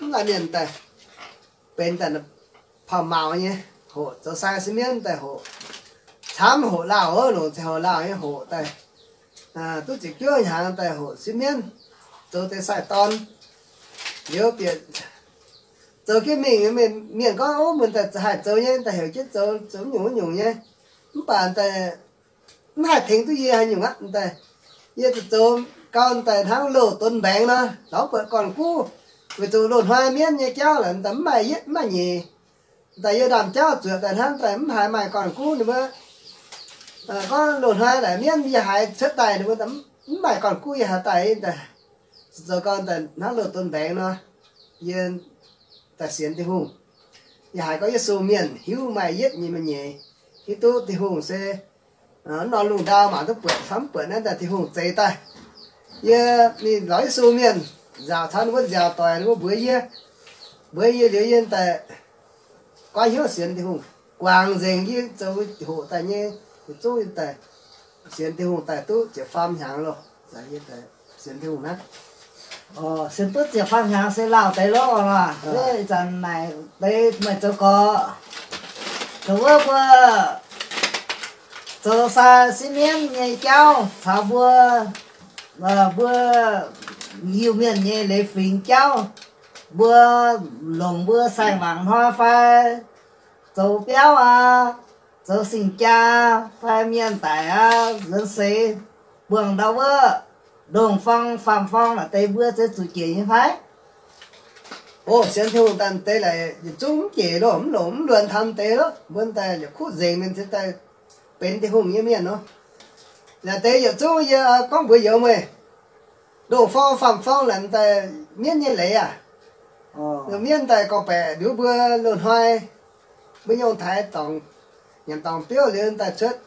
mv maaih mienh daaih benx daaih pauh maux nyei hoqc, zoux sai sieqv mienv daaih hoqc, camv hoqc lauh, longc ziangh hoc lauh nyei hoqc daaih, duqv ziepc juov hnyangx daaih hoqc sieqv mienv, zoux deix sai-dorn. Liuz bieqc zoux jienv mingh, mienh gorngv, ov, mbuo daaih haih zoux nyei, daaih heuc jienv zoux, zoux nyungc nyungc nyei. Mv baac daaih mv haih tengx duqv yie haaix nyungc aqv. Daaih yie zoux gau daaih hnangv loz donx mbaengx nor, lorz buatc gorn-guv, weic zuqc loz-hnoi mienv nyei jauv laaix daaih mv maaih yietv mv maaih nyeic. Daaih yie ndaamv-jauv zuoqc daaih hnangv daaih mv haiz maaih gorn-guv, ninh mbuo gorngv loz-hnoi laaix mienv yie haiz cuotv daaih, ninh mbuo mv maaih gorn-guv yie haiz daaih. Daaih zoux gau daaih hnangv loz donx mbaengx nor, yie daaih sienx Tin-Hungh. Yie haiz gorngv Yesu mienh hiuv maaih yietv nyei maaih nyeic, hiuv duqv Tin-Hungh se mv norm lungh ndau mangc duqv buatc fai mv buatc naaiv daaih Tin-Hungh zeix daaih. Yie mingh lorz Yesu mienh, nzaaux caux ninh mbuo nziaaux doic, ninh mbuo mbuox yie, mbuox yie liuz yie daaih goiv hnyouv sienx Tin-Hungh. Guangc nzengc yie zoux hoqc daaih nyei, yietc zungv yie daaih sienx Tin-Hungh daaih duqv ziepc faam hnyangx loh. Sienx Tin-Hungh naaiv, sienx duqv ziepc faam hnyangx se lauh deix loh. Ih zanc naaic deix meih zoux gorx, dongh wuov mbuo zoux sai sieqv mienv nyei jauv caux mbuo, mbuo Iu-Mienh nyei leiz fingx jauv, mbuo longc mbuo saeng-mangc hnoi fai zoux biauv aqv, zoux sing-jaa fai mienh daic aqv, nzuonx seix buangh ndau wuov ndongh forng faam-forng naaic deix mbuo zeix zuqc jiex nyei fai? O, sienx Tin-Hungh daaih deix laaix yietc zungv mv jiex loh, mv longc mv luonx taux deix loh, mbuo daaih yietc kuv nzengc mienh cingx daaih benx Tin-Hungh nyei mienh nor. Naaic deix yietc zungv yie gorngv mbuox youz meih, ndongh forng faam-forng naaic daaih mienv nyei leiz aac, mienv daaih gorngv-baeqc liuz mbuo loz-hnoi mbuo nyei ong-taaix dorngc, nyanc dorngc biouv liuz daaih cuotv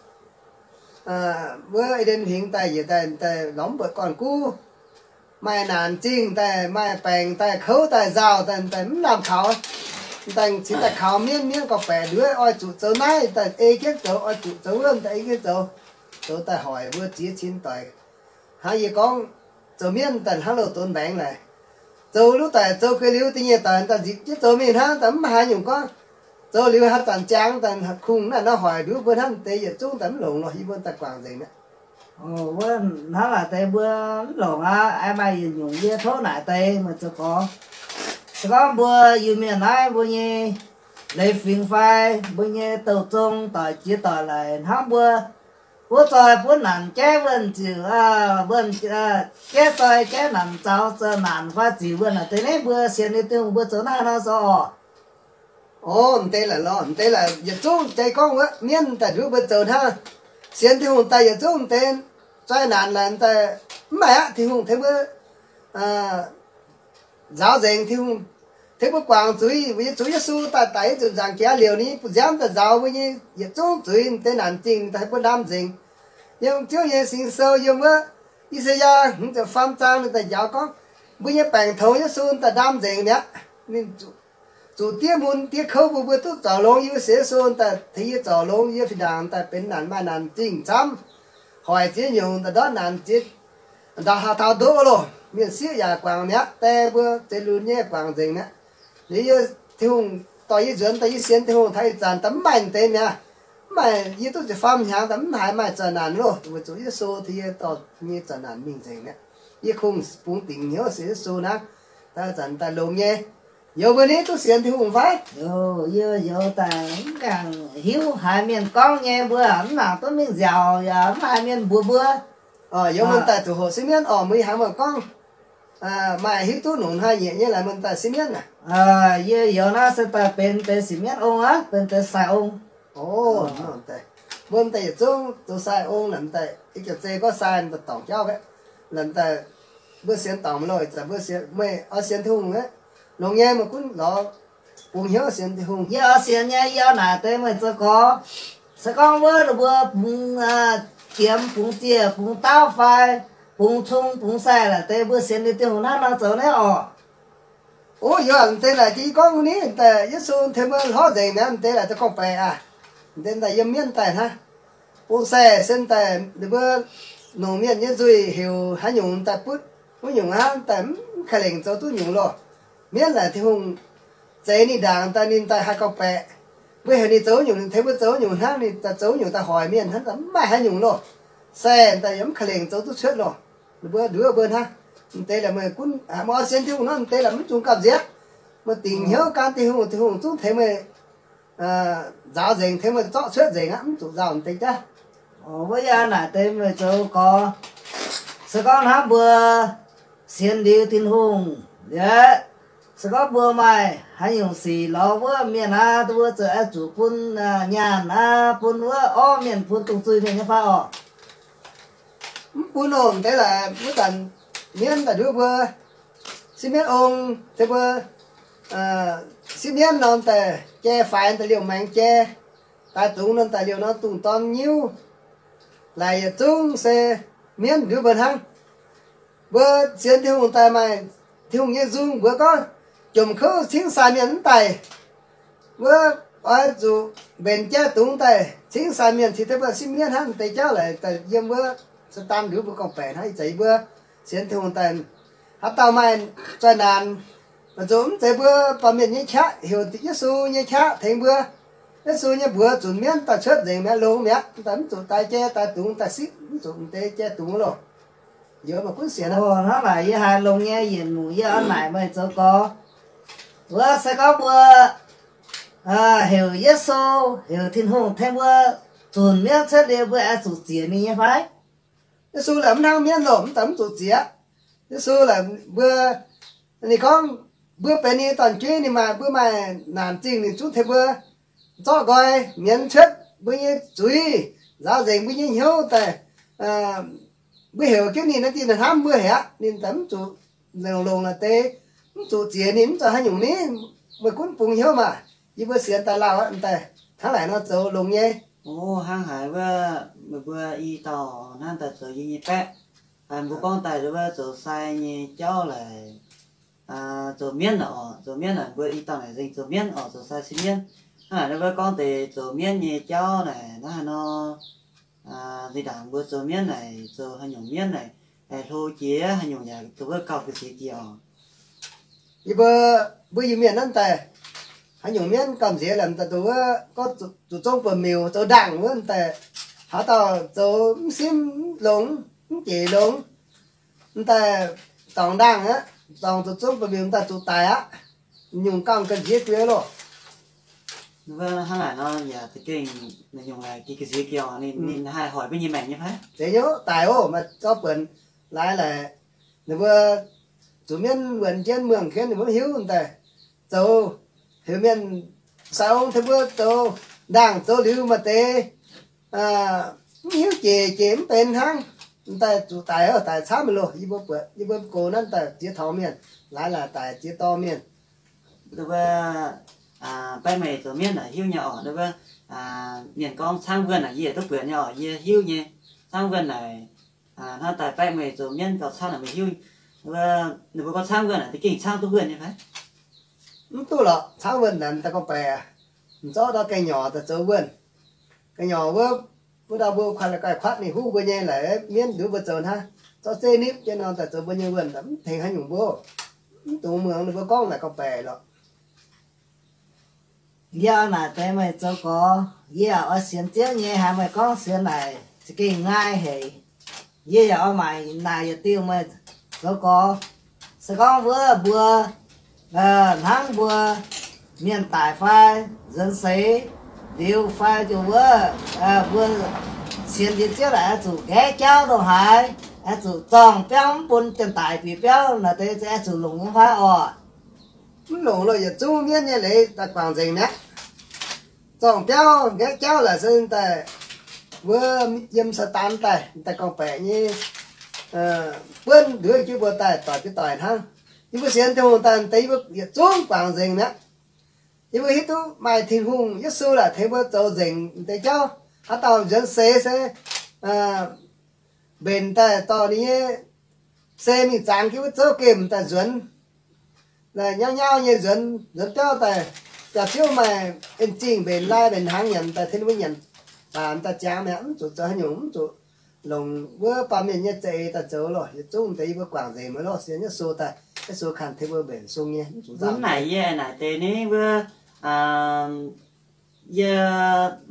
wuov E^nden Huingx daaih, yietc daaih daaih lorz mv buatc gorn-guv, maaih naanc zingh daaih, maaih baengc daaih, kouv daaih, nzauh daaih, daaih mv lamh kaux, daaih cingx daaih kaux mienv, mienv gorngv-baeqc liuz oix zuqc zoux naaiv daaih ei jienv zoux, oix zuqc zoux wuov daaih ei jienv zoux, zoux daaih hoic mbuo ziex cin doic. Hnangv yie gorngv, zoux mienv daaih hnangv loz donx mbaengx laaix, zoux luv daaih zoux gau liuz da'nyeic doic daaih nzipc jienv zoux mingh hnangv, daaih mv haaix nyungc gorngv zoux liuz haaix zanc ziangx daaih kungx naaiv nor hoic nduov mbuo hnangv deix yietc zungv daaih mv longx nor, yie mbuo daaih guangc nzengc mi'aqv. Wuov hnangv naaic deix mbuo mv longc aqv. Aengx maaih yietc nyungc yie tov naaic deix meih zoux gorx, se gorngv mbuo Iu-Mienh naaiv mbuo nyei leiz fingx fai mbuo nyei douh zong doic jiex doic laic hnangv mbuo, wuov zoih buov naanc jaiv wuonh ziouc, wuonh jaiv zoih jaiv naanc zaux zoih naanc fai ziux wuonh naaic deix naaiv mbuo sienx nyei Tin-Hungh mbuo zoux naaiv nor zoux orqc? O, m'deix laaix lorh, m'deix laaix yietc zungv jai gorngv wuov mienv daaih nduov mbuo zoux hnangv. Sienx Tin-Hungh daaih yietc zungv m'deix zoi naanc laaix daaih mv maaih aqv. Tin-Hungh tengx mbuo nzaaux nzengc, Tin-Hungh tengx mbuo guangc zuiz. Mbuo nyei zuqc Yesu daaih daic nyei ziepc nzaangc jaax liouc ninh nyei bu nziaamv daaih nzaaux mbuo nyei yietc zungv zuiz, m'deix naanc zingh daaih mbuo ndaam nzengc. Yiem Ziouv nyei Singx Sou yiem wuov I^saa^yaa hmz ziepc faam zaang ninh daaih njaaux gorngv, mbuo nyei baengc tongx Yesu daaih ndaam nzengc mi'aqv. Ninh zuqc diev mun diev kouv bun mbuo duqv zorc longx. Yie sienx Yesu daaih tengx yie zorc longx, yie fih ndaangc daaih benx naanc maaih naanc zingh camv, hoic ziex nyungc daaih ndortv naanc ziex ndaauh haaix taux ndoqv loh. Mienh sieqv yaac guangc mi'aqv, die mbuo zeix lunx nyei guangc nzengc mi'aqv. Liuz yie, Tin-Hungh dorh yie nzuonx daaih yie sienx Tin-Hungh taux ih zanc daaih mv maaih m'deix mi'aqv. Mv maaih, yie duqv ziepc faam hnyangx daaih mv haiz maaih zanc naanc loh, weic zuqc Yesu tengx yie dorh nyei zanc naanc mingh nzengc mi'aqv. Yie kungx bungx dingc hnyouv sienx Yesu hnangv. Daaih zanc daaih longx nyei. Youz mbuo ni duqv sienx Tin-Hungh fai? Youz, yie youz daaih mv gaengh hiuv haiz mienh gorngv nyei, mbuo mv nangc duqv mingh nziaauc yaac mv haiz mienh mbuox mbuo. Youz mbuo daaih zuqc hoqc sieqv mienv orqc, mbuo haiz mienh gorngv maaih hiuv duqv nongc hnoi-nyieqc nyei laaix mbuo daaih sieqv mienv aac. Yie youz naaiv se daaih benx deix sieqv mienv ong aqv, benx deix sai ong. Mbuo daaih yietc zungv zoux sai ong laaix daaih, i jaax zei gorngv sai daaih dorngc jauv aqv. Laaix daaih mbuo sienx dorngc mv loh, ih zanc mbuo sienx, meih oix sienx Tin-Hungh aqv. Longx nyei, meih gunv lorz bungx hnyouv sienx Tin-Hungh. Yie oix sienx nyei, yie oix naaic deix meih zoux gorx. Se gorngv wuov mbuo bungx diemx, bungx ziec, bungx daauv fai bungx cung bungx sai laaix deix mbuo sienx nyei Tin-Hungh hnangv nor zoux naaiv orqc? O, yie m'deix laaix jiex gorngv ni, daaih Yesu tengx mbuo hlorv nzengc mi'aqv. M'deix laaix daaih gorngv-baeqc aac, m'deix daaih yiem mienv daaih hnangv. Bungx sai se daaih ninh mbuo nongc mienh nyei nzuih heuc haaix nyungc daaih butv wuov nyungc hnangv, daaih mv ka'lengc zoux duqv nyungc loh. Mienv laaic Tin-Hungh zeix ninh ndaangc daaih, ninh daaih haih gauh baeqc. Mbuo heuc ninh zoux nyungc, ninh tengx mbuo zoux nyungc hnangv, ninh daaih zoux nyungc daaih hoic mienh hnangv, mv maaih haaix nyungc loh. Sai daaih yaac mv ka'lengc zoux duqv cuotv loh. Ninh mbuo nduov mbuo hnangv. M'deix laaix meih gunv, meih oix sienx Tin-Hungh nor, m'deix laaix mv dungx gamh nziex. Meih dingc hnyouv gan Tin-Hungh, Tin-Hungh zungv tengx meih nzaaux nzengc, tengx meih zorqv cuotv nzengc aqv, mv zuqc nzauh m'deix jaav. Wuov yaac naaic deix meih zoux gorx, se gorngv hnangv mbuo sienx liuz Tin-Hungh liuz, se gorngv mbuo maaih haaix nyungc sic lorz wuov mienh aqv, mbuo ziouc oix zuqc bun nyaanh aqv, bun wuov orv mienh, bun dungz zuiz mienh nyei fai orqc? Mv bun oc. M'deix laaix wuov zanc mienv daaih nduov mbuo, sieqv mienv ong, tengx mbuo sieqv mienv nor daaih jai faix daaih liouh maengx jai, daaih dungz nor daaih liouh nor dungz dorn nyiuv, laaix yietc zungv se mienv nduov mbuo hnangv. Mbuo sienx Tin-Hungh daaih maaih Tin-Hungh nyei nzung, mbuo gorngv jomc kouv cingv sai mienh mv daic. Wuov oix zuqc mbenc jai dungz daaih cingv sai mienh, cingx deix mbuo sieqv mienv hnangv deix jauv laaix daaih yiem wuov Saadaan nduov mbuo gorngv-baeqc hnangv. Ih zanc yie mbuo sienx Tin-Hungh daaih, haaix dauh maaih zaih naanc, oix zuqc mv zeiz mbuo baamh mienh nyei qaqv, heuc Yesu nyei qaqv tengx mbuo. Yesu nyei mbuox zunc mienv daaih cuotv nzengc mi'aqv, longx mi'aqv, daaih mv zuqc daix jai daix dungz daaih siqv, mv zuqc m'deix jai dungz loh. Yie mbuo gunv sienx hnangv. Hnangv naaic yie haiz longx nyei yietc nyungc, yie oix naaic meih zoux gorx. Wuov se gorngv mbuo heuc Yesu, heuc Tin-Hungh tengx mbuo zunc mienv cuotv liuz, mbuo oix zuqc ziec ninh nyei fai? Yesu laaix mv hnangv mienv loh, mv daaih mv zuqc ziec. Yesu laaix mbuo, ninh gorngv mbuo benx ninh nyei dorn-jueiv, ninh maaih, mbuo maaih naanc zingh ninh zungv tengx mbuo zorqv nqoi, mienz cuotv mbuo nyei zuiz, nzaaux nzengc mbuo nyei hnyouv daaih. Mbuo heuc jienv ninh naaiv dingh hnamv mbuo haic aqv, ninh daaih mv zuqc longx-longx naaic deix, mv zuqc ziec ninh mv zoux haaix nyungc ni. Meih gunv bungx hnyouv maah! Yie mbuo sienx daaih lauh aqv, daaih hnangv naaic nor zoux longx nyei. Hnangv haaix wuov meih mbuo i dauh hnamv daaih zoux yie nyei baeqv. Mbuo gorngv daaih wuov zoux sai nyei jauv laaix, zoux mienv oc, zoux mienv naaic mbuo i dauh naaic nzengc zoux mienv oc, zoux sai sieqv mienv. Hnangv naaic wuov gorngv deix zoux mienv nyei jauv naaic hnangv haaix nor, zinh ndaangc mbuo zoux mienv naaic zoux haaix nyungc mienv naaic, hlo jiex haaix nyungc yaac zoux wuov gauh ga'sie jiex oc. Yie mbuo, mbuo Iu-Mienh naaiv daaih, haaix nyungc mienv gamh nziex lamh daaih nduqc wuov gorngv zuqc zong buonc miuc zoux ndaangc wuov daaih, haaix dauh zoux mv simv mv longx, mv jeic longx, daaih dorngc ndaangc aqv, dorngc zuqc zong buonc miuc daaih zuqc daic aqv. Nyungc gangh ga'nziex gueix loh. Hnangv naaic nor yaac za'gengh nyungc laaix ga'nziex jiex, ninh haih hoic mbuo nyei maengc nyei fai? Zeiz nyei, daic oc, maaih zong buonc laaix laaix, ninh mbuo zuqc mienv wuonx jienv muangh jienv ninh mbuo mv hiuv daaih zoux, heuc mienh sai ong tengx mbuo zoux ndaangc zoux liuz maaih deix mv hiuv jeic, jeic mv benx hnangv, daaih zuqc daic, daic camv loh. Yie mbuo buatc yie mbuo gox naaiv daaih ziex taux mienh, laaix laaix daic ziex dorh mienh. Baeqv meih zoux mienv naaic hiuv nyei oc, mienh gorngv caangv wuonh naaic yie duqv buatc nyei oc, yie hiuv nyei. Caangv wuonh naaic, hnangv daaih baeqv meih zoux mienv gauh camv naaic meih hiuv, ninh mbuo gorngv caangv wuonh naaic za'gengh caangv duqv wuonh nyei fai? Mv duqv lorqc, caangv wuonh naaic daaih gorngv-baeqc, m'zorv ndau ga'nyorqc daaih zoux wuonh. Ga'nyorqc wuov, wuov ndau mbuo kuatv la'gaih kuatv ninh huv mbuo nyei laaix mienv nduov mbuo zoux hnangv, zorqv zeiv nipv jienv nor daaih zoux mbuo nyei wuonh, mv tengx haaix nyungc mbuo. Mv dungx muangx ninh mbuo gorngv naaic gorngv-baeqc lorqc. Yie naaic deix meih zoux gorx, yie yaac oix sienx Ziouv nyei, haiz meih gorngv sienx naaic za'gengh nqaai haic. Yie yaac oix maaic naaic yietc diuh meih zoux gorx. Se gorngv wuov mbuo hnangv mbuo mienh daic fai nzuonx seix liuz fai ziouc wuov, mbuo sienx liuz Ziouv naaic oix zuqc nqaeqv jauv ndongc haaix, oix zuqc zorng biauv mv bun janx-daic bieqc biauv naaic deix, oix zuqc longc nyei fai orqc? Mv longc loh, yietc zungv mienv nyei leiz daaih guangc nzengc mi'aqv. Zorng biauv nqaeqv jauv laaix se daaih wuov yiem Saadaan daaih, daaih gorngv-baeqc nyei buonv nduov jienv mbuo daaih doic jienv doic hnangv. Yie mbuo sienx Tin-Hungh daaih deix yie mbuo yietc zungv guangc nzengc mi'aqv. Yie mbuo hiuv duqv maaih Tin-Hungh, Yesu laaix tengx mbuo zoux nzengc deix jauv. Haaix dauh nzuonx seix se mbenc daaih dorh ninh nyei se mingh zangx jienv wuov zouv gemh daaih nzuonx. Nyauv nyauv nyei nzuonx, nzuonx biauv daaih, jaax-ziouv maaih en zingh mbenc lai mbenc hnaangx nyanc daaih, tengx mbuo nyanc baac daaih ziangx mi'aqv. Mv zuqc zoux haaix nyungc, mv zuqc longc wuov baamh mienh nyei za'eix daaih zoux loh. Yietc zungv deix yie mbuo guangc nzengc maiv loh, sienx Yesu daaih. Yesu kanh tengx mbuo mbenc sung nyei. Mv naaic yie naaic deix ni wuov, yie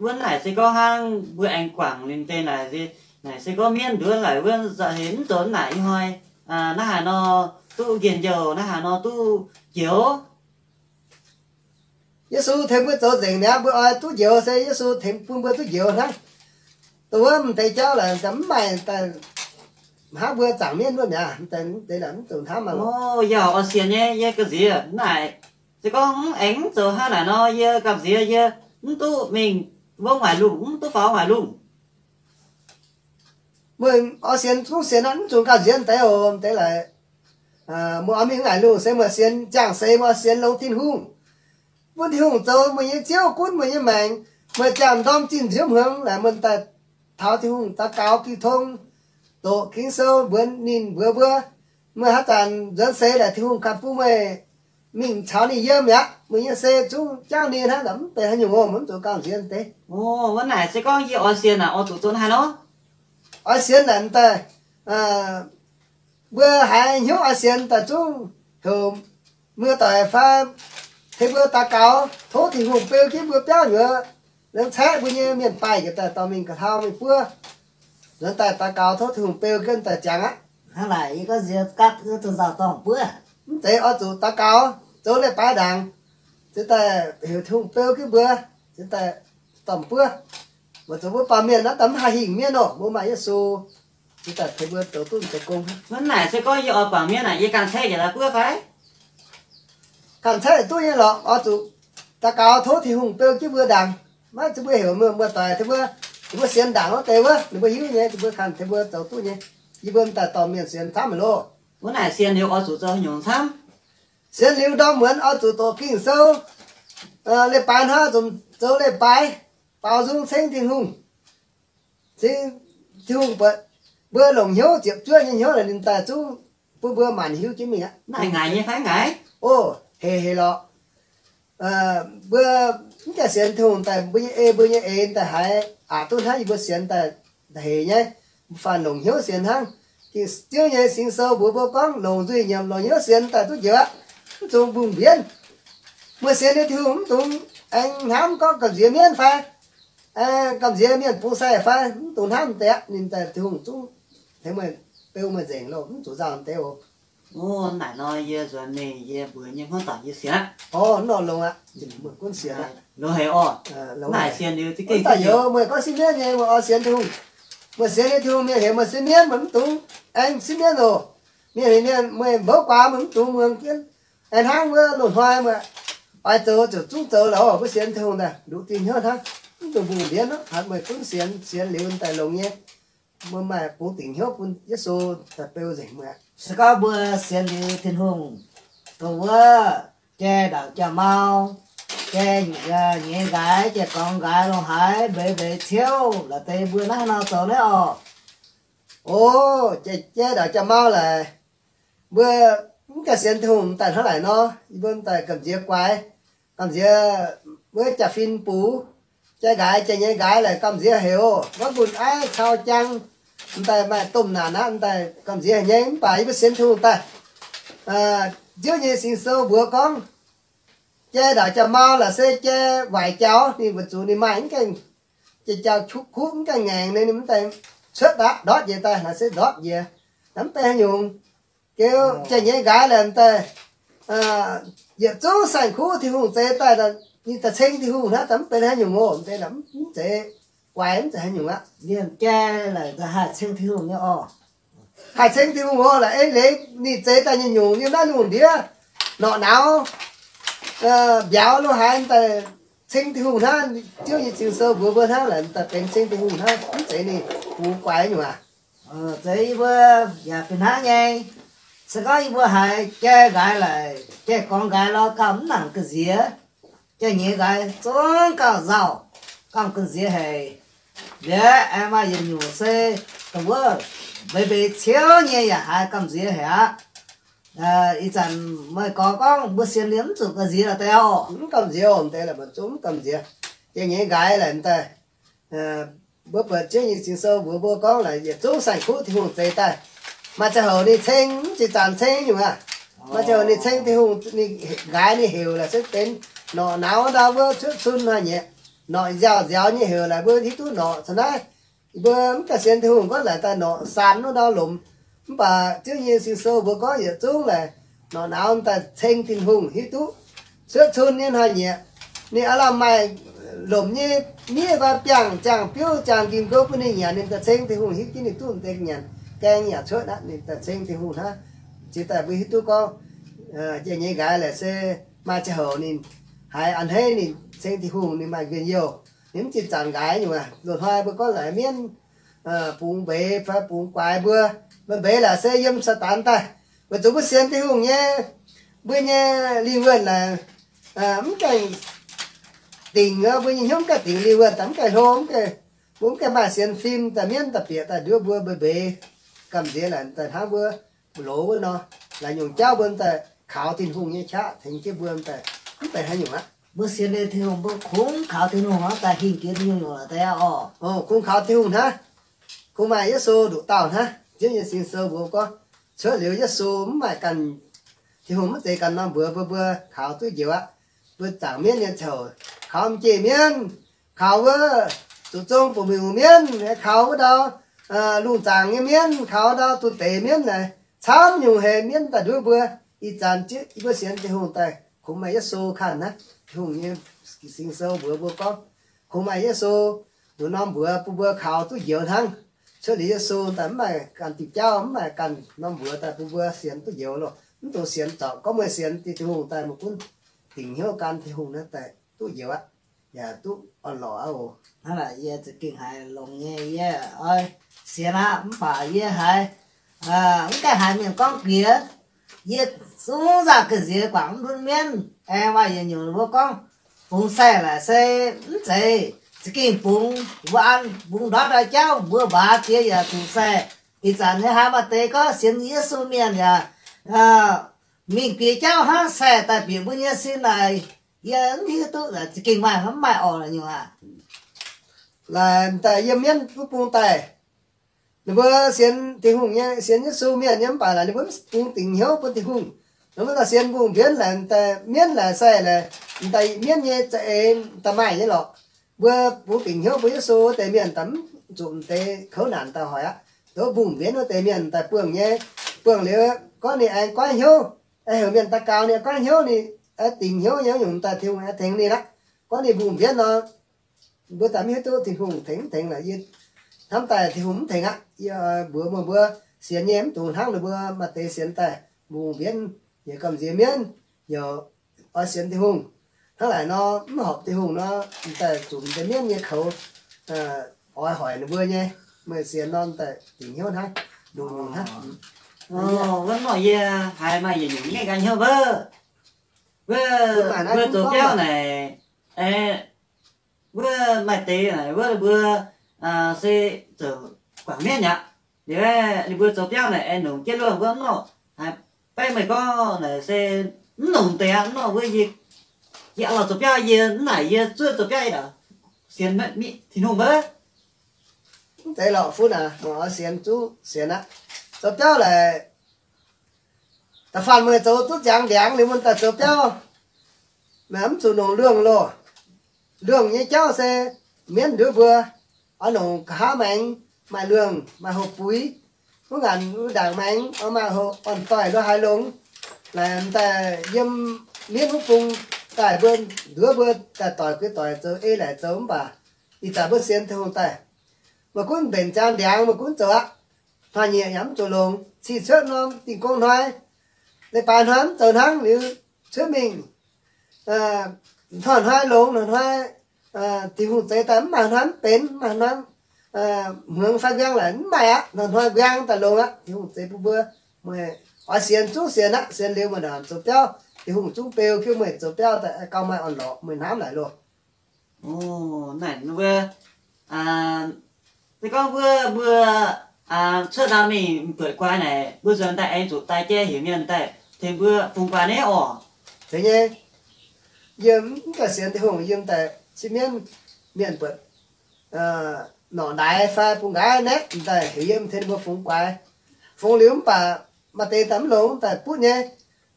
wuov naaic se gorngv hnangv mbuo aengx guangc ninh deix naaic, naaic se gorngv mienv nduov laaic wuov za'heix mv zoux naaic ih hnoi, naaiv haaix nor duqv njien-youh, naaiv haaix nor duqv njoux. Yesu tengx mbuo zoux nzengc mi'aqv, mbuo oix duqv njoux se Yesu tengx bun mbuo duqv njoux hnangv. Dongh wuov m'deix jauv laaix mv maaih daaih hnangv mbuo zaangc mienv wuov mi'aqv, m'deix laaix mv zuqc hnamv maah loh. Yie oix sienx nyei, yie gamh nziex naaic. Se gorngv mv aengx mv zoux hnangv naaic nor, yie gamh nziex yie mv duqv mingh wuov waaic lungh, mv duqv faaux waaic lungh. Meih oix sienx zungv sienx aqv, mv zuqc gamh nziex deix oc. Deix laaix, meih oix mingh waaic lungh se meih sienx ziangh seix, meih oix sienx longx Tin-Hungh, bun Tin-Hungh zoux meih nyei Ziouv, gunv meih nyei maengc. Meih jangx ndorm zinh nziouv hmuangx laaix meih daaih taux Tin-Hungh daux gaux jiu tong, doqc Ging-Sou, mbuox ninh mbuox mbuo, meih haaix zanc nzuonx seix laaix Tin-Hungh ganh bun meih mingh caux ninh yiem mi'aqv. Meih nyei sei zungv jangv ninh hnangv, mv benx haaix nyungc oc. Mv zuqc gamh nziex deix. Wuov naaic se gorngv yie oix sienx naaic, oix zuqc zoux haaix nor? Oix sienx naaic daaih, mbuo haiz hnyouv oix sienx daaih zungv heuc muoz-doic fai tengx mbuo daux gaux, tov Tin-Hungh beu jienv mbuo biauv nyuoz, lengc caeqv mbuo nyei mienh baaih njiec daaih dorh mingh ga'hlau mingh buov. Nzuonx daaih daux gaux tov Tin-Hungh beu jienv daaih ziangx aqv. Hnangv naaic yie gorngv nziex gapv duqv zuqc nzauh dorngh buov. Mv zeiz, oix zuqc daux gaux, zoux leiz-baaix ndaangc, ziouc daaih heuc Tin-Hungh beu jienv mbuo, ziouc daaih dorh buov. Weic zuqc mbuo baamh mienh naaiv daaih mv haih hingh mienv oc. Mbuo maaih Yesu, ziouc daaih tengx mbuo zoux duqv zoux gong. Hnangv naaic se gorngv yie oix baamh mienh naaic, yie ganh caeqv yietc lai buov fai? Ganh caeqv duqv nyei lorqc. Oix zuqc daux gaux tov Tin-Hungh beu jienv mbuo ndaangc. Maiv zeiz mbuo heuc muoz-doic tengx mbuo, tengx mbuo sienx ndaangc wuov deix wuov, ninh mbuo hiuv nyei, ninh mbuo ganh tengx mbuo zoux duqv nyei. Yie mbuo daaih dorh mienh sienx camv haic loh. Wuov naaic sienx liuz oix zuqc zoux haaix nyungc camv? Sienx liuz ndorm muonz oix zuqc doqc Ging-Sou, leiz-baaix hnangv zuqc zoux leiz-baaix, baaux nzung ceng Tin-Hungh. Ceng Tin-Hungh buatc mbuo longc hnyouv ziepc zuoqv nyei hnyouv laaix ninh daaih zungv bun mbuo maanc hiuv jienv mingh aqv. Naaic ngaaic nyei fai ngaaic? O, hec hec lorqc. Mbuo mv gaengh sienx Tin-Hungh daaih, mbuo nyei ei mbuo nyei eix daaih haiz aqc duqv hnangv yie mbuo sienx daaih hec nyei. Mbuo faanh longc hnyouv sienx hnangv. Ging-Sou nyei Singx Sou mbuox mbuo gorngv longc nzuih nyiemc longc hnyouv sienx daaih duqv njoux aqv. Mv dungx mbungh mbienv. Meih sienx liuz Tin-Hungh mv dungx aengx hnamv gorngv gamh nziex mienv fai, gamh nziex mienh bungx sai fai, mv dungx hnamv deix aqv. Ninh daaih Tin-Hungh zungv tengx meih, beu meih nzengc loh, mv zuqc nzauh deix oc. Naaic nor yie nzuonx mingh yie mbuox nyei hmuangv doic yie sienx aqv. Orv, mv nor longx aqv. Meih gunv sienx aqv. Longx haic orv. Naaic sienx liuz za'gengh daaih youz meih gorngv siev mienv nyei, meih oix sienx Tin-Hungh. Meih sienx nyei Tin-Hungh mienh heuc meih siev mienv, meih mv dungx aengx siev mienv oc. Mienh heuc mienh meih mbouv guaax, meih mv dungx muangx jienv. Aengx hnangv wuov loz-hnoi meih oix zoux ziouc zungv zoux lorqc. Mbuo sienx Tin-Hungh daaih nduqc zinh hnyouv hnangv, mv dungx mbungh mbienv aqv. Meih gunv sienx, sienx liuz daaih longx nyei. Mbuo maaih bungx dingc hnyouv bun Yesu daaih beu nzengc mbuo. Se gorngv mbuo sienx liuz Tin-Hungh, dongh wuov jai ndaangc jauv-mau, jai nyeiz nqaaix, jai gorngv nqaaix, longc haaix mbeix mbeix ciouv laaix deix mbuo naaiv haaix nor zoux naaiv orqc? O, jai ndaangc jauv-mau laaix, mbuo mv gaengh sienx Tin-Hungh daaih hnangv naaic nor, yie mbuo daaih gamh nziex guaix, gamh nziex wuov jaa-fin bux, jai nqaaix jai nyeiz nqaaix laaix gamh nziex heuc, maiv nqunc aiv cau jang, m'daaih maaih domh naanc aqv, m'daaih gamh nziex haic nyei. Mv baac yie mbuo sienx Tin-Hungh daaih, Ziouv nyei Singx Sou mbuox gorngv, jai ndaangc jauv-mau laaix se jai waaic jaux, ninh weic zuqc ninh maaih mv gaengh jai jauv-kuv mv gaengh ngaengc, ninh mv daaih cuotv aqv, ndortv njiec daaih laaix se ndortv njiec, mv benx haaix nyungc. Geu jai nyeiz nqaaix laaix m'daaih yietc zungv saeng-kuv Tin-Hungh zeix daaih, ninh daaih ceng Tin-Hungh hnangv, mv benx haaix nyungc oc. M'daaih mv zeiz guaix, mv zeiz haaix nyungc aqv. Liemh jai laaix haih ceng Tin-Hungh nyei oc. Haih ceng Tin-Hungh oc. Laaix ei leiz ninh zeix daaih nyei nyungc yiem naaiv lungh ndiev, norqc nauz, mbiauz lo haaix daaih ceng Tin-Hungh hnangv. Ziouv nyei Singx Sou mbuox mbuo hnangv, laaix daaih benx ceng Tin-Hungh hnangv, mv zeiz ninh bungx guaix nyungc aac. Zeiz yie mbuo yaac fih hnangv nyei. Se gorngv yie mbuo haiz jai nqaaix laaix jai gorngv nqaaix lorz gauh mv nangc ga'nziex, jai nyeiz nqaaix zungv gauh nzauh, gauh ga'nziex haic. Liuz aengx maaih yietc nyungc se dongh wuov mbeix mbeix ciouv nyei yaac haiz gamh nziex haic aqv. Ih zanc meih gorx gorngv mbuo sienx liuz mv zuqc gamh nziex deix oc. Mv gamh nziex oc, deix laaix maiv zungv mv gamh nziex. Jai nyeiz nqaaix laaix m'daaih, mbuo buatc Ziouv nyei Singx Sou mbuox mbuo gorngv laaix yietc zungv saeng-kuv Tin-Hungh zeix daaih. Maaih ziangh hoc ninh ceng mv ziex zanc ceng nyungc aqv. Maaih ziangh hoc ninh ceng Tin-Hungh, ninh nqaaix ninh heuc laaix se benx norqc nauz ndau wuov cuotv cun hnoi-nyieqc, norqc nziaauc nziaaux nyei heuc laaix mbuo hiuv duqv norqc caux naaiv. Mbuo mv ganh sienx Tin-Hungh gorngv laaix daaih norqc saan wuov ndau lomc. Mv baac Ziouv nyei Sing-Sou mbuo gorngv yietc zungv laaix norqc nauz daaih ceng Tin-Hungh hiuv duqv cuotv cun nyei hnoi-nyieqc. Ninh aav lamh maaih lomc nyei miev fai biangh ziangh biouv ziangh njimv-ndopv bun ninh nyanc, ninh daaih ceng Tin-Hungh hiuv duqv ninh duqv deix nyanc gaeng yaac cuotv aqv. Ninh daaih ceng Tin-Hungh hnangv. Ziex daaih mbuo hiuv duqv gorngv, jiex nyei nqaaix laaix se maaih ziangh hoc ninh haiz a'hneiv ninh ceng Tin-Hungh ninh maaih njien-youh. Ninh mv zinh zanc nqaaix nyungc aqv. Loz-hnoi mbuo gorngv laaix mienv bungx mbeix fai bungx guaix mbuo, mbuo mbeix laaix se yiem Saadaan daaih. Weic zuqc mbuo sienx Tin-Hungh nyei, mbuo nyei lingh wuonh laaix mv gaengh dingc, mbuo nyei hnyouv mv gaengh dingc lingh wuonh daaih mv gaengh hlo, mv gaengh, mbuo mv gaengh maaih sienx fim daaih mienv daaih bieqc daaih nduov mbuo mbeix mbeix gamh nziex laaix daaih hnangv mbuo loz wuov nor, laaix nyungc jauv mbuo daaih kaux Tin-Hungh nyei qaqv tengx jienv mbuo daaih mv benx haaix nyungc aqv. Mbuo sienx liuz Tin-Hungh mbuo kungx kaux Tin-Hungh hnangv daaih hingh jiex nyungc nyungc daaih orqc. Kungx kaux Tin-Hungh hnangv. Kungx maaih Yesu nduqc dauh hnangv. Ziouv nyei Sing-Sou mbuox gorngv, cuotv liuz Yesu mv maaih ganh, Tin-Hungh mv zeiz ganh norm mbuox mbuo, mbuo kaux duqv njoux aqv. Mbuo zaangc mienv nyei ziouc kaux m'njeh mienv, kaux wuov zuqc zong buoz-miuc mienv, kaux wuov ndau lungh zaangc nyei mienv, kaux ndau dunh deix mienv naaic, camv nyungc heix mienv daaih nduov mbuo. Ih zanc mbuo sienx Tin-Hungh daaih kungx maaih Yesu kanh hnangv. Tin-Hungh nyei Sing-Sou mbuox mbuo gorngv, kungx maaih Yesu nduqc norm mbuox bun mbuo kaux duqv njoux hnangv. Cuotv liuz Yesu daaih mv maaih ganh diuh jauv, mv maaih ganh norm mbuox daaih bun mbuo sienx duqv njoux loh. Mv dungx sienx zorpc. Gorngv meih sienx Tin-Hungh daaih meih gunv dingc hnyouv gan Tin-Hungh naaiv daaih duqv njoux aqv, yaac duqv orn-lorqc aqv oc. Hnangv naaic yie za'gengh haiz longx nyei, yie oix sienx aqv. Mv baac yie haiz mv gaengh haiz mienh gorngv jiex, yie zungv nzangh ga'nziex guangc mv ndutv mienv. Aengx maaih yietc nyungc mbuo gorngv bungx saeh laaix se mv zeiz za'gengh bungx, mbuo an bungx ndortv jauv mbuo mbaaz jiex yaac zuqc saeh. Ih zanc nyei haiz maaih deix gorngv sienx Yesu mienh yaac mingh bieqc jauv hnangv, saeh daaih bieqc mbuo nyei sin naaic, yie mv hiuv duqv za'gengh maaih hnangv mv maaih orqc nyungc aqv. Laaix daaih yiem mienv wuov bung daaih, ninh mbuo sienx Tin-Hungh nyei, sienx Yesu mienh nyei mv baac laaix ninh mbuo mv bungx dingc hnyouv bun Tin-Hungh. Ninh mbuo daaih sienx mbungh mbienv laaix daaih mienv laaix saeh laaix, daaih mienv nyei za'eix daaih maaih nyei lorqc. Mbuo bungx dingc hnyouv bun Yesu wuov deix mienh daaih mv zuqc deix kouv naanc daaih hoic aqv. Dongh mbungh mbienv wuov deix mienh daaih buangh nyei, buangh liuz gorngv ninh aengx goiv hnyouv, aengx heuc mienh daux gaux ninh goiv hnyouv, ninh dingc hnyouv nyei nyungc daaih Tin-Hungh aengx tengx ninh aqv. Gorngv ninh mbungh mbienv nor, mbuo daaih mv hiuv duqv Tin-Hungh tengx mv tengx laaix yie hnamv daaih Tin-Hungh mv tengx aqv. Yie mbuox meih mbuo sienx nyei mv dungx hnangv ninh mbuo maaih deix sienx daaih mbungh mbienv, yaac gamh nziex mienv, yaac oix sienx Tin-Hungh. Hnangv naaic nor mv horpc Tin-Hungh nor, daaih zunc deix mienv nyei koux oix hoic ninh mbuo nyei. Meih sienx nor daaih dingc hnyouv hnangv, ndongc nyungc hnangv. Wuov nor yie haiz maaih yietc nyungc mienh ganh hnyouv wuov, wuov zoux biauv naaic, wuov maaih deix naaic wuov mbuo se zoux guangc mienv aqv. Liuz ninh mbuo zoux biauv naaic aengx nongc jienv luoh wuov nor, haiz baeqv meih gorngv naaic se mv nongc deix aqv. Nor wuov yie, yie a'lauh zoux biauv, yie mv naaic yie zuov zoux biauv yie sienx Tin-Hungh wuov. Mv deix lorqc fun aac, meih oix sienx zungv sienx aqv. Zoux biauv laaix da'faanh meih zoux duqv ziangx ndiangx liuz mun daaih zoux biauv, meih mv zuqc nongc luangh loh. Luangh nyei jauv se mienv nduov mbuo oix nongc nqa'haav maengx, maaih luangh, maaih houh buix. Mv ngaanc wuov ndaangc maengx oix maaih houh orn-doih lo haaix longx. Naaic daaih yiem mienv wuov bung daaih mbuo nduov mbuo daaih doic guix doic zoux, ei laaic zoux. Mv baac ih zanc mbuo sienx Tin-Hungh daaih, meih gunv mbenc ziangx ndiangx meih gunv zoux aqv. Hnoi-nyieqc yaac mv zuqc longx. Cih cuotv norm dingh gong hnoi, leiz-baaix hnoi mv zoux hnangv liuz cuotv mingh. Hnoi-hnoi longx, hnoi-hnoi Tin-Hungh zeix daaih mv maaih hnoi mv benx, mv maaih hnoi hmuangx fai nquang laaix mv maaih aqv. Hnoi-hnoi nquang daaih longx aqv. Tin-Hungh zeix bun mbuo, meih oix sienx zungv sienx aqv. Sienx liuz meih naaic zoux biauv, Tin-Hungh zungv beu jienv meih zoux biauv daaih gauh maaih orn-lorqc, meih hnamv naaic loh. Naaic mbuo, se gorngv mbuo, mbuo cuotv nor mingh buatc guaax naaic, mbuo nzuonx daaih aengx zuqc daaih jai heuc mienh daaih tengx mbuo fungx guaax nyei orqc. Zeiz nyei. Yiem mv gaengh sienx Tin-Hungh, yiem daaih cin mienv, mienh buatc norqc ndaix fai bungx nqaaix naeqv daaih heuc yiem tengx mbuo fungx guaax. Fungx liuz mv baac maaih deix daaih mv longx daaih butv nyei.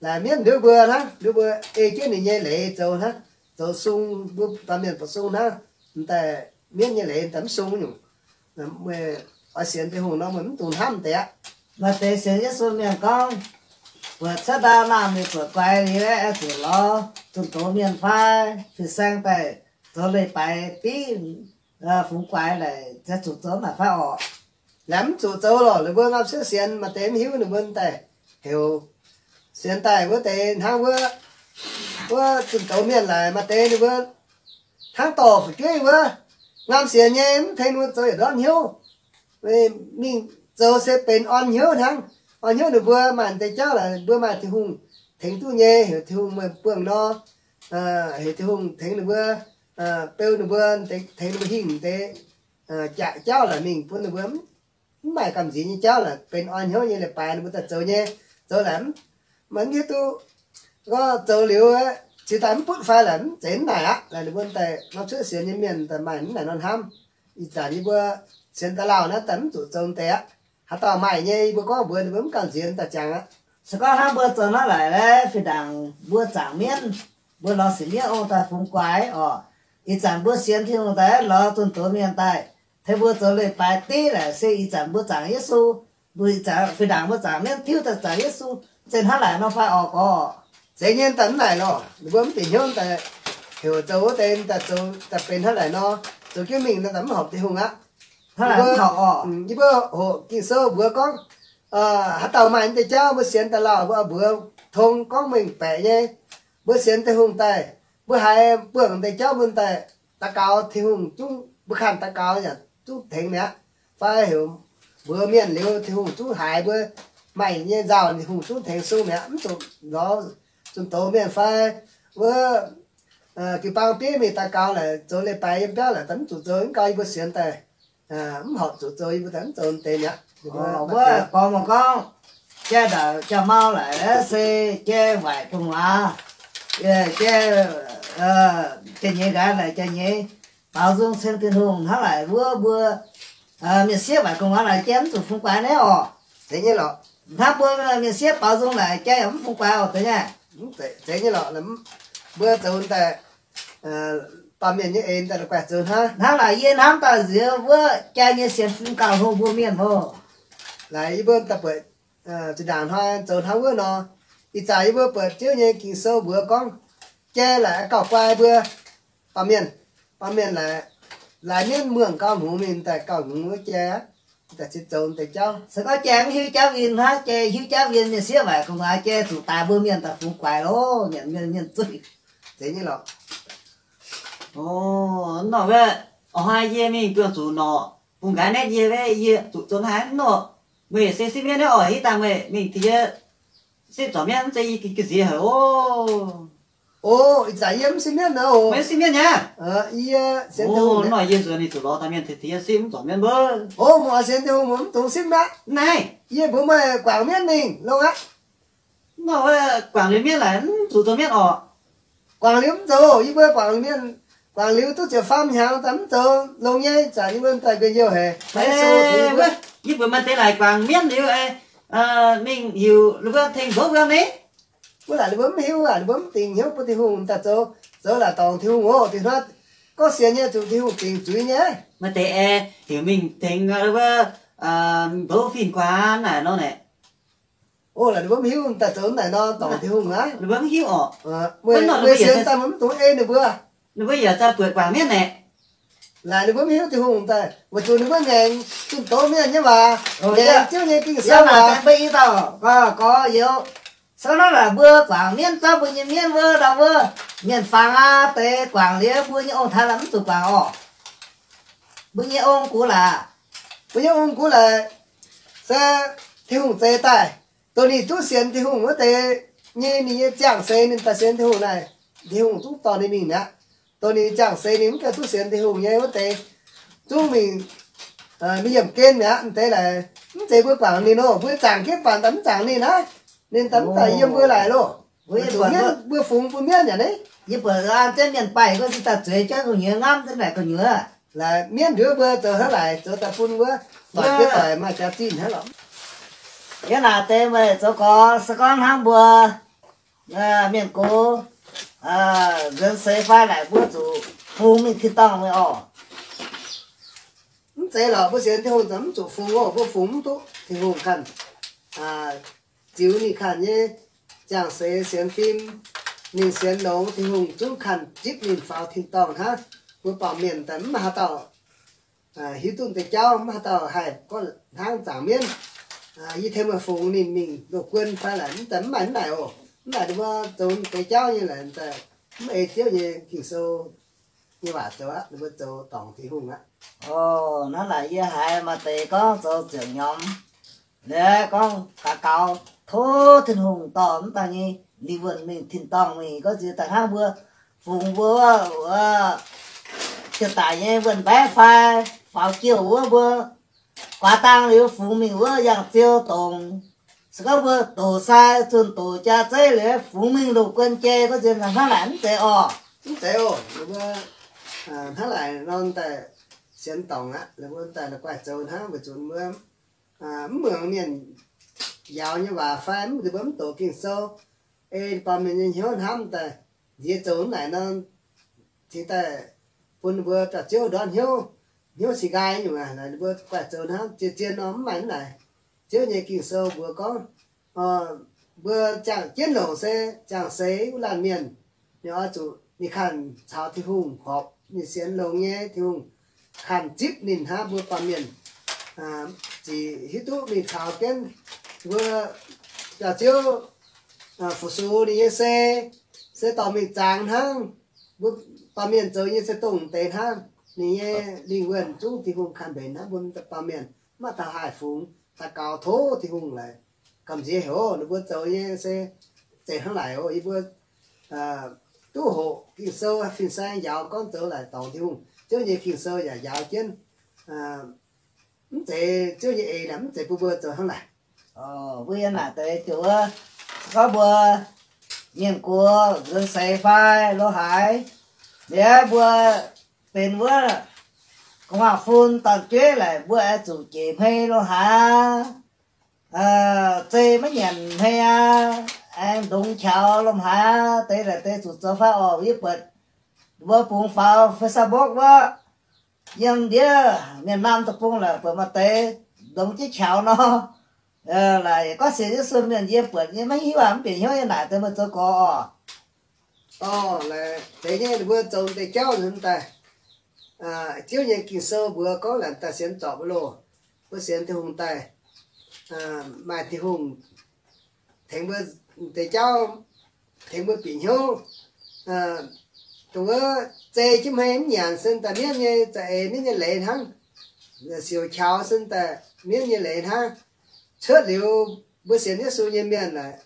Laaic mienv nduov mbuo hnangv, nduov mbuo ei jienv ninh nyei leiz zoux hnangv, zoux sung, mbuo baamh mienh ba'sung hnangv, m'daaih mienv nyei leiz m'daaih mv sung nyungc. Meih oix sienx Tin-Hungh nor, meih mv dungx hnamv deix aqv. Maaih deix sienx Yesu mienh gorngv, buatc cuotv ndau naamh mingh buatc guaix liuz, aengx zuqc lorz zunh doz mienh fai fin-saeng daaih zoux leiz-baaix div fungx guaix laic, ziouc zuqc zoux naaic fai orqc? Laaic mv zuqc zoux lorqc. Ninh mbuo ngaam cuotv sienx, maaih deix mv hiuv, ninh mbuo daaih heuc sienx daaih wuov deix hnangv wuov, wuov zunh doz mienh laaix, maaih deix ninh mbuo hnangv dorh fu'jueiv wuov, ngaam sienx nyei mv tengx ninh mbuo zoux yietc ndorm hnyouv. Mingh zoux se benx orn hnyouv hnangv. Orn hnyouv ninh mbuo maaih deix jauv laaix, ninh mbuo maaih Tin-Hungh tengx duqv nyei, heuc Tin-Hungh meih buangh nor, heuc Tin-Hungh tengx ninh mbuo, beu ninh mbuo, tengx ninh mbuo hingh deix jaaix jauv laaix mingh bun ninh mbuo mv maaih gamh nziex nyei jauv laaix, benx orn hnyouv nyei leiz-baaix ninh mbuo daaih zoux nyei. Zoux laaix mv hiuv duqv, gorngv zoux liuz ziux daaih mv butv fai laaix mv zeiz mv naaic aqv. Laaix ninh mbuo daaih nor cuotv sienx nyei mienh daaih maaih mv naaic nor hnamv. Ih zanc yie mbuo sienx da'lauh naaiv daaih mv zuqc zoux deix aqv. Haaix dauh maaih nyei, yie mbuo gorngv mbuox ninh mbuo mv gamh nziex daaih ziangx aqv. Se gorngv hnangv mbuo zoux naaiv laaix, fih ndaangc mbuo zaangc mienv, mbuo lorz sienx mienv ong daaih fungx guaix orqc. Ih zanc mbuo sienx Tin-Hungh daaih lorz zunh doz mienh daaih, tengx mbuo zoux leiz-baaix div laaix se ih zanc mbuo zaangc Yesu, mbuo ih zanc fih ndaangc mbuo zaangc mienv tiuv daaih zaangc Yesu, zeiz hnangv naaic nor fai orqc gorx? Zeiz nyei daaih mv naaic lorqc. Ninh mbuo mv bieqc hnyouv daaih heuc zoux wuov deix daaih zoux daaih benx hnangv naaic nor, zoux jienv mingh nor daaih mv horpc Tin-Hungh aqv. Hnangv naaic mv horpc orqc. Yie mbuo hoqc Ging-Sou mbuox gorngv, haaix dauh maaih deix jauv mbuo sienx daaih lauh mbuo mbuox tong gorngv mengh baeqc nyei. Mbuo sienx Tin-Hungh daaih, mbuo haiz buangh deix jauv mbuo daaih daux gaux Tin-Hungh zungv, mbuo kanh daux gaux yaac zungv tengx mi'aqv. Fai heuc mbuox mienh liuz Tin-Hungh zungv haiz mbuo, maaih nyei nzauh Tin-Hungh zungv tengx sung mi'aqv. Mv zuqc lorz zunh doz mienh fai wuov jiu-baang bieiv mingh daux gaux laaix zoux leiz-baaix yiem biauv laaix daaih mv zuqc zoux, mv gau yie mbuo sienx daaih mv horpc zuqc zoux, yie mbuo daaih mv zoux deix mi'aqv. Wuov gorngv mv gorngv, jai ndauc jaa-mau laaix se jai waaic gu'nguaaz, jai, jai nyeiz nqaaix laaix jai nyeiz baaux nzung ceng Tin-Hungh hnangv laaix wuov mbuo mienh sieqv waaic gu'nguaaz laaix jai mv zuqc fungx guaix naaiv orqc. Zeiz nyei lorqc. Hnangv mbuo mienh sieqv baaux nzung laaix jai yaac mv fungx guaix orqc, zeiz nyei. Zeiz nyei lorqc. Mbuo zoux daaih baamh mienh nyei eix daaih la'guaih zoux hnangv. Hnangv laaix yie hnamv daaih nziex wuov jai nyei sienx fim gauh hlo mbuo mienh oc. Laaix yie mbuo daaih buatc zinh ndaangc hnoi zoux hnangv wuov nor, ih zanc yie mbuo buatc Ziouv nyei Ging-Sou mbuox gorngv, jai laaix gauh guai mbuo baamh mienh. Baamh mienh laaix, laaix mienv muangh gauh hngongx mingh daaih gauh hngongx wuov jai aqv, daaih cingx zoux deix jauv. Se gorngv jai mv hiuv jauv win hnangv, jai hiuv jauv win, mienh sieqv waaic gu'nguaaz jai zuqc daaih mbuo mienh daaih fungx guaix loh, nyanc mienh mienh zueih. Zeiz nyei lorqc. Nor wuov, hnoi yie mingh buangh zuqc norqc, bungx nqaaix naetv yie, yie zuqc zoux haaix nor. Meih se sipv mienv naaiv oc, hitv dangh meih mingh diex sipv zuqc mienv, mv zeiz yie ga'nziex haic oc. O, ih zanc yie mv sipv mienv nor. Meih sipv mienv nyei? Yie sienx Tin-Hungh. Nor yie nzuonx ninh zuqc lorz daaih mienh tengx yie sipv mv zuqc mienv wuov. O, meih oix sienx Tin-Hungh, meih mv dungx sipv aqv. Naaiv, yie mbuox meih guangc mienv mingh longx aqv. Nor wuov guangc liuz mienv laaix mv zuqc zoux mienv orqc? Guangc liuz mv zoux, yie mbuo guangc mienh, guangc liuz duqv ziepc faam hnyangx daaih mv zoux, longx nyei. Zanc yie mbuo daaih njien-youh haic. Yie mbuox maaih deix laaix guangc mienv liuz mingh heuc ninh mbuo tengx nqox wuov ni. Wuov laaic ninh mbuo mv hiuv, ninh mbuo mv dingc hnyouv bun Tin-Hungh daaih zoux, zoux laaic dorngc Tin-Hungh oc. Dingc hnoi gorngv sienx nyei zuqc Tin-Hungh dingc zuiz nyei. Maaih deix aeqv, heuc mingh tengx wuov nqox fin-guaax naaic nor naeqc. O, laaic ninh mbuo mv hiuv daaih zoux naaic nor dorngc Tin-Hungh aqv. Ninh mbuo mv hiuv orqc. Meih sienx daaih meih mv dungx ei ninh mbuo. Ninh mbuo yaac daaih buatc guangc mienv naeqc. Laaic ninh mbuo mv hiuv Tin-Hungh daaih, weic zuqc ninh mbuo ngaengc zunh doz mienh nyei waac, ngaengc Ziouv nyei Ging-Sou waac. Mbuo i dauh gorx youz, se gorngv naaic mbuo guangc mienv, zorqv mbuo nyei mienv wuov ndau wuov, mienh fangx aqv, deix guangc liuz mbuo nyei ong-taaix laaix mv zuqc guangc orqc. Mbuo nyei ong-gux laaix, mbuo nyei ong-gux laaix se Tin-Hungh zeix daaih, dongh ninh duqv sienx Tin-Hungh wuov deix nyei, ninh nyei ziangh seix ninh daaih sienx Tin-Hungh naaic, Tin-Hungh zungv dorh ninh mingh mi'aqv. Dongh ninh ziangh seix ninh mv gaengh duqv sienx Tin-Hungh nyei wuov deix zungv mingh, mingh yiemh gen mi'aqv. M'deix laaix mv zeiz mbuo guangc ninh oc. Mbuo zaangc jienv baac daaih mv zaangc ninh aqv. Ninh daaih mv daaih yiem mbuo laaix loh. Mbuo fungx bun mienv yaac naaiv. Yie buatc an jienv mienh baaih gorngv se daaih zueiz jienv gu'nyuoz ngamv jienv naaic gu'nyuoz. Laaix mienv nduov mbuo zoux hnangv naaic, zoux daaih bun wuov doic, doic maaih jaax zinh hnangv lorqc. Yie naaic deix meih zoux gorx se gorngv hnangv mbuo mienh gox nzuonx seix fai naaic mbuo zuqc fungx mingh tin-dorngh mingh orqc. Mv zeiz lorqc, mbuo sienx Tin-Hungh za'gengh mv zuqc fungx oc. Mbuo fungx mv duqv Tin-Hungh ganh ziux ninh ganh nyei ziangh seix sienx fim. Ninh sienx longx, Tin-Hungh zungv ganh zipv ninh faaux tin-dorngh hnangv. Mbuo baamh mienh daaih mv maaih haaix dauh hiuv duqv deix jauv, mv maaih haaix dauh haih gorngv hnangv zaangc mienv, yie tengx meih fungx ninh mingh loz-guon fai naaic, mv daaih mv maaih mv naaic oc. Mv naaic ninh mbuo zoux deix jauv nyei laaic daaih mv ei Ziouv nyei Ging-Sou nyei waac zoux aqv. Ninh mbuo zoux dorngc Tin-Hungh aqv. Hnangv naaic yie haiz maaih deix gorngv zoux ziepc hnyangx, liuz gorngv gaux gaux tov Tin-Hungh dorh mv daaih nyei lingh wuonh mingh tin-dorngh mingh. Gorngv nziex daaih hnangv mbuo fungx mbuo wuov ziouc daic nyei wuonh mbaeqv fai faaux jiouh wuov, mbuo guaax dang liuz fungx mingh wuov yangh ziou dongc. Se gorngv mbuo doqc sai zunh doqc jaa zeiv liuz fungx mingh loz-guon jai, gorngv nziex hnangv naaic mv zeiz orqc. Mv zeiz oc. Ninh mbuo hnangv naaic nor daaih sienx dorngc aqv. Ninh mbuo daaih la'guaih zoux hnangv weic zuqc mbuo mv muangx mienh njaaux nyei waac fai mv, ninh mbuo mv doqc Ging-Sou. Ei baamh mienh nyei hnyouv hnamv daaih nziex zoux mv naaic nor, cingx daaih bun ninh mbuo dauh Ziouv ndortv hnyouv, hnyouv cingx nqaai nyungc aqv. Ninh mbuo guaih zoux hnamv zien-zien nor mv maaih mv naaic. Ziouv nyei Ging-Sou mbuox gorngv, mbuo ziangh jienv longc se ziangh seix wuov laanh mienh, ninh oix zuqc ninh kanh caux Tin-Hungh horpc, ninh sienx longx nyei, Tin-Hungh kanh zipv ninh hnangv. Mbuo baamh mienh ziqc hiuv duqv mingh caux jienv mbuo dauh Ziouv fu-sux ninh nyei se, se dorh mingh zangx hnangv. Mbuo baamh mienh zoux nyei se dongh deix hnangv. Ninh nyei lingh wuonh zungv Tin-Hungh kanh mbenc hnangv. Mbuo baamh mienh mv maaih dauh haih fungx, daux gaux tov Tin-Hungh laaix gamh nziex heuc ninh mbuo zoux nyei se zeiz hnangv naaic oc. Yie mbuo duqv hoqc Ging-Sou fin-saeng njaaux gorngv zoux laaic dorngc Tin-Hungh. Ziouv nyei Ging-Sou yaac njaaux jienv. Mv zeiz Ziouv nyei eix naaic mv zeiz bun mbuo zoux hnangv naaic. Mbuo yiem naaic deix ziouc wuov, gorngv mbuo mienh gox nzuonx seix fai lo haaix, liuz mbuo benx wuov gu'nguaaz-fun dorn-jueiv laaic, mbuo oix zuqc jeic hmei lo haaix, zei maiv nyanc hmei aqv, aengx ndongx qaux lo haaix, deix laaic deix zuqc zoux fai orqc. Yie buatc mbuo bungx faaux Facebook wuov, yiem ndiev Mienh Naamh Deic-Bung laaic buatc maaih deix ndongx jienv qaux nor. Laaic gorngv sienx Yesu mienh yie buatc nyei maiv hiuv aqv, mv bieqc hnyouv nyei naaic deix meih zoux gorx orqc. Orqc, deix nyei ninh mbuo zoux deix jauv nzunc daaih. Ziouv nyei Ging-Sou mbuox gorngv laaic daaih sienx zorpc loh. Mbuo sienx Tin-Hungh daaih, maaih Tin-Hungh tengx mbuo deix jauv, tengx mbuo bieqc hnyouv. Dongh wuov zei jienv hmei mv nyanc se daaih mienv nyei za'eix, mienv nyei leiz hnangv. Siouc qaux se daaih mienv nyei leiz hnangv. Cuotv liuz mbuo sienx Yesu nyei mienh laaic,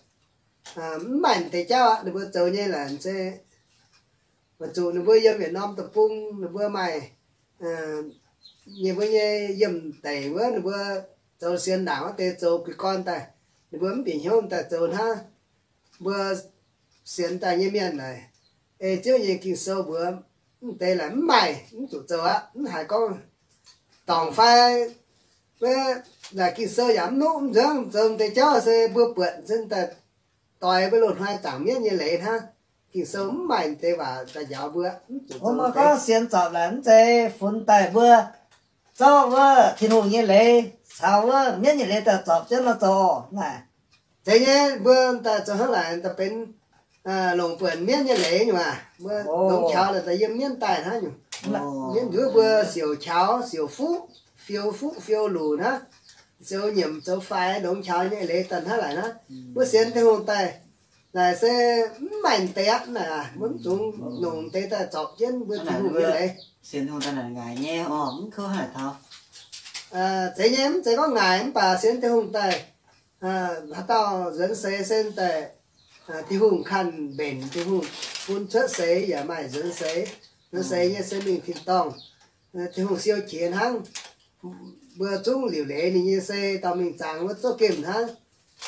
mv maaih deix jauv aqv. Ninh mbuo zoux nyei laaic se weic zuqc ninh mbuo yiem yietc norm deic-bung, ninh mbuo maaih, ninh mbuo nyei yiemh deic wuov, ninh mbuo zoux sienx ndaangc wuov deix zoux guih gorn daaih, ninh mbuo mv bieqc hnyouv daaih zoux hnangv mbuo sienx daaih nyei mienh naaic. Ei Ziouv nyei Ging-Sou mbuox, mv deix laaic mv maaih, mv zuqc zoux aqv. Mv haiz gorngv dorngc fai, wuov, laaic Ging-Sou yaac mv nuqv mv nzuonv, zoux deix jauv se mbuo buatc se daaih doix mbuo loz-hnoi zaangc mienv nyei leiz hnangv. Ging-Sou mv maaih deix waac daaih njaaux mbuo, mv zuqc zoux. Gorngv sienx zorpc laaic mv zeiz funx daaih mbuo zorqv wuov Tin-Hungh nyei leiz caux wuov mienv nyei leiz daaih zorpc jienv nor zoux naaic. Zeiz nyei, mbuo daaih zoux hnangv naaic daaih benx longc buonc mienv nyei leiz nyungc aac. Mbuo longc qaux laaix daaih yiem mienv daaih hnangv nyungc. Mienv nduov mbuo siouc qaux siouc fuqv, fiou fuqv fiou luc hnangv, zoux nyiemc zoux faix longc qaux nyei leiz daaih hnangv naaic hnangv. Mbuo sienx Tin-Hungh daaih naaic se mv maaih deix aqv naaic, mbuo mv dungx longc deix daaih zorpc jienv mbuo Tin-Hungh nyei leiz. Zeiz nyei, mv zeiz gorngv ngaaic, mv baac sienx Tin-Hungh daaih, haaix dauh nzuonx seix se daaih, Tin-Hungh kanh mbenc, Tin-Hungh bun cuotv seix yaac maaih nzuonx seix. Nzuonx seix nyei se mingh tin-dorngh. Tin-Hungh siou qiex hnangv. Mbuo zungv liuc leiz ninh nyei se dorh mingh zaangc wuov zouv gemh hnangv.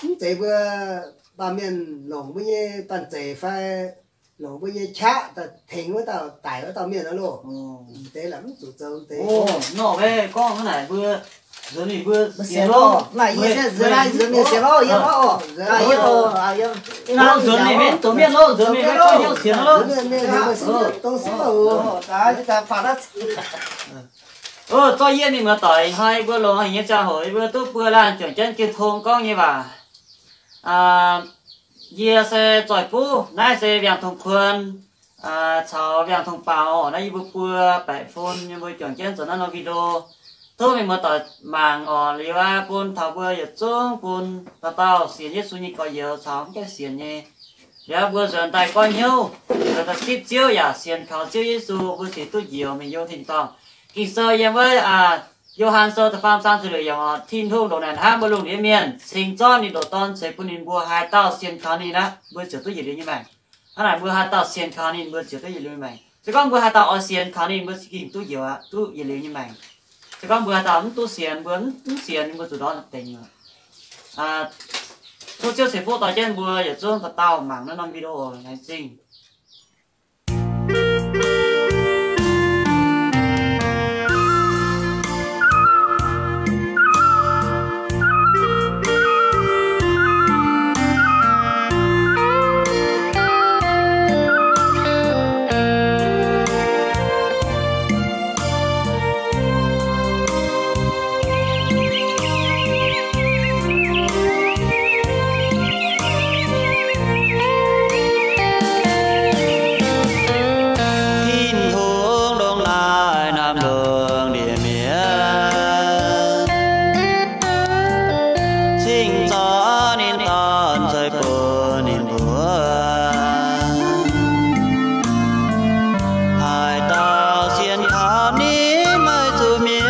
Mv zeiz mbuo baamh mienh longc mbuo nyei banh zeic fai longc mbuo nyei qaqv daaih tengx wuov dauh daic wuov dauh mienh aqv loh. Deix laaic mv zuqc zoux deix. Nor gorngv hnangv naaic mbuo Nzuonx mingh mbuo sienx loh. Nzuonx mingh maiv zoux mienh loh, nzuonx mingh maiv zoux hnyouv sienx loh. Zorqv yie mingh muoz-doic, hnoi mbuo longx haic nyei ziangh hoc, mbuo duqv buo laanh juangc jienv jiu tong gorngv nyei waac. Yie se Zoih Buv, naaiv se Viangh Tong Kuon caux Viangh Tong Baaux. Naaiv yie mbuo buo baeqc fun, yie mbuo juangc jienv zoux naaiv norm video. Tov mienh muoz-doic mangc oc. Liuz aqv, bun taux mbuo yietc zungv bun dauh dauh sienx Yesu nyei gorx-youz caux mv gaengh sienx nyei. Liuz mbuo nzuonx daaih goiv hnyouv, nzuonx daaih zipv Ziouv yaac sienx kaux Ziouv Yesu, mbuo ziouc duqv njoux mingh yiem tin-dorngh. Ging-Sou yiem wuov Yo^han Sou da'faam zaang ziepc luoqc yiemc oc, Tin-Hungh ndongc naaic hnamv mbuo lungh ndiev mienh, cingx zorqv ninh ndoqc Dorn ceix bun ninh mbuo. Haaix dauh sienx kaux ninh aqv, mbuo ziouc duqv yietc liuz nyei maengc. Hnangv naaic mbuo haaix dauh sienx kaux ninh, mbuo ziouc duqv yietc liuz nyei maengc. Se gorngv mbuo haaix dauh oix sienx kaux ninh, mbuo za'gengh duqv njoux aqv, duqv yietc liuz nyei maengc. Se gorngv mbuo haaix dauh mv duqv sienx, mbuo mv sienx, mbuo zuqc ndortv dengx mi'aqv. Tov Ziouv ceix fuqv dorh jienv mbuo yietc zungv dauh dauh mangc naaiv norm video laengz zingh. Tin-Hungh ndongc naaic hnamv lungh ndiev mienh, cingx zorqv ninh Dorn ceix bun ninh mbuo. Haaix dauh sienx kaux ninh maiv zuqc mietc,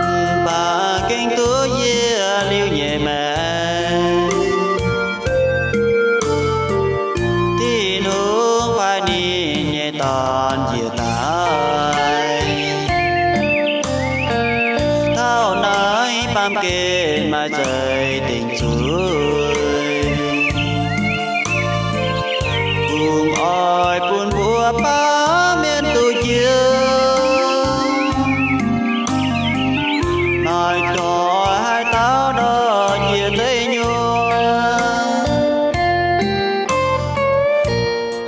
mv baac gengh duqv yietc liuz nyei maengc. Tin-Hungh paaiv ninh nyei Dorn njiec daaih, taux naaiv baamh gen maaih za'gengh dingc zuiz, kungx oix bun mbuo baamh mienh duqv njoux. Maaih doic haaix dauh ndortv njiec deic nyuoqc,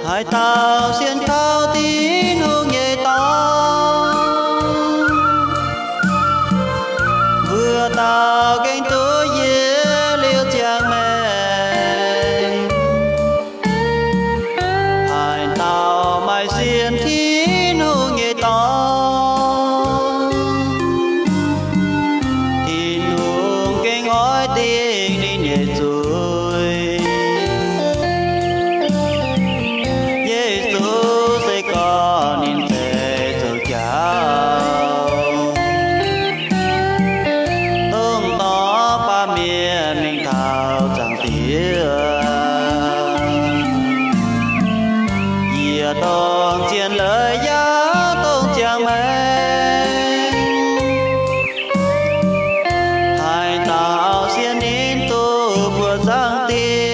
haaix dauh sienx kaux Tin-Hungh nyei Dorn, mbuo dauh gengh duqv yietc liuz ziangh maengc. Haaix dauh maaih sienx Tin-Hungh nyei Dorn, Tin-Hungh gengh oix dingc ninh nyei zuiz. Yesu se gorngv ninh zeiz zoux jauv, dongh dorh baamh mienh mingh taux Zaangc Diex. Yie dongh zien leiz yaac dongh ziangh maengc. Haaix dauh sienx ninh duqv buoqc Zaangc Diex.